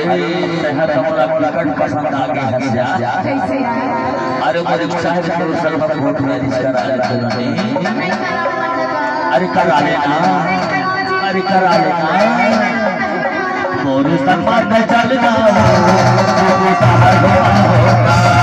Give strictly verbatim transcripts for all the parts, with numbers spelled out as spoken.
अरे, तेहा तो मोला बिकट पसंद आ गे हस जा। कैसे? अरे, मोर इच्छा हे कि तोर संग फोटो मैरिज करा ले चलो नहीं। अरे, करा लेना। अरे, करा लेना। मोर संग में चलना हो, मोर संग में चलना हो।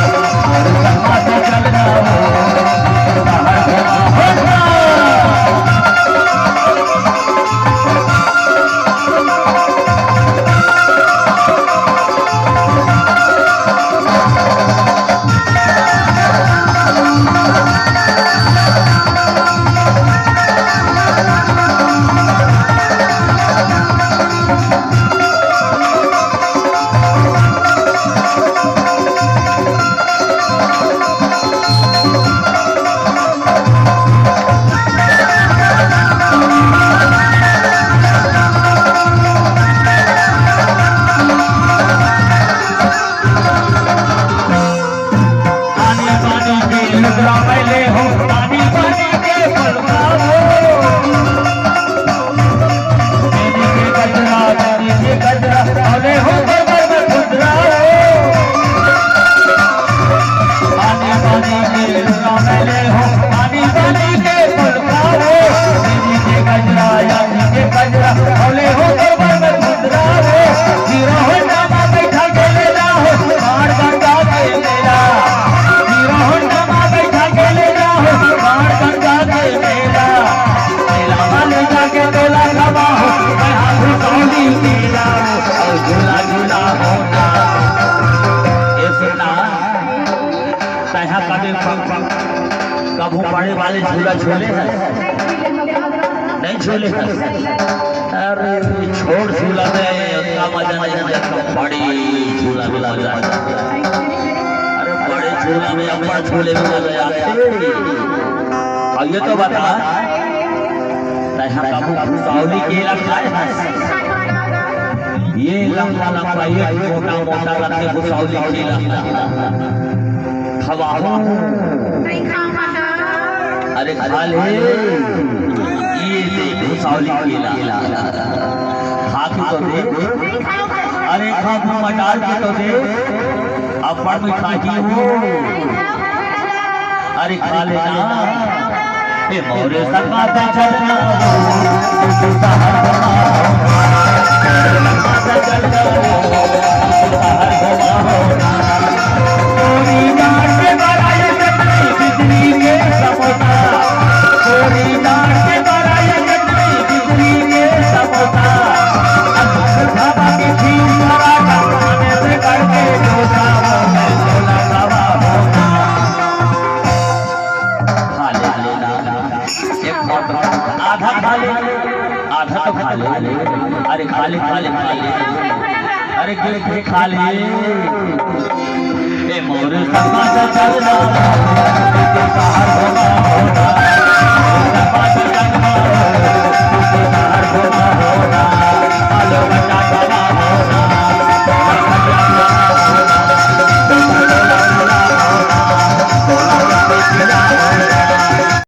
ए सुना, तैहा कभी प-, प-, कभू बड़े वाले झूला झूले हस? नहीं झूले हस? अरे छोड़ झूला में, उतना मजा नहीं आय, बड़े झूला में मजा आय। अरे बड़े झूला में अब्बड़ झूले में मजा आय। अब ये तो बता, तैहा कभू भुसौली केला खाए हस? ये लंबा लंबा, ये मोटा मोटा रथे भुसौली केला। खवाहूं। अरे खा ले, ये दे भुसौली केला। खा के तो दे। अरे खा, मुंह मटार के तो दे। अब्बड़ मिठाई हो। अरे खा लेना। ए मोरे सगा दे चलना हो, सहर घुमा हो। मोरे सगा दे चलना हो, सहर घुमा हो। पूरी डांट के बड़ा ये चटनी, बिजली के समोसा। पूरी डांट के बड़ा ये चटनी, बिजली के समोसा। अनार धाबा के खीर पराठा, खाने से करके डोसा, वो मैं भोला बाबा होना। खा ले, खा ले, खा ले। एक और आधा खा ले, आधा तो खा ले। अरे खा ले, खा ले, खा ले। अरे गिर के खा ले। ए मोर सगा दे चलना।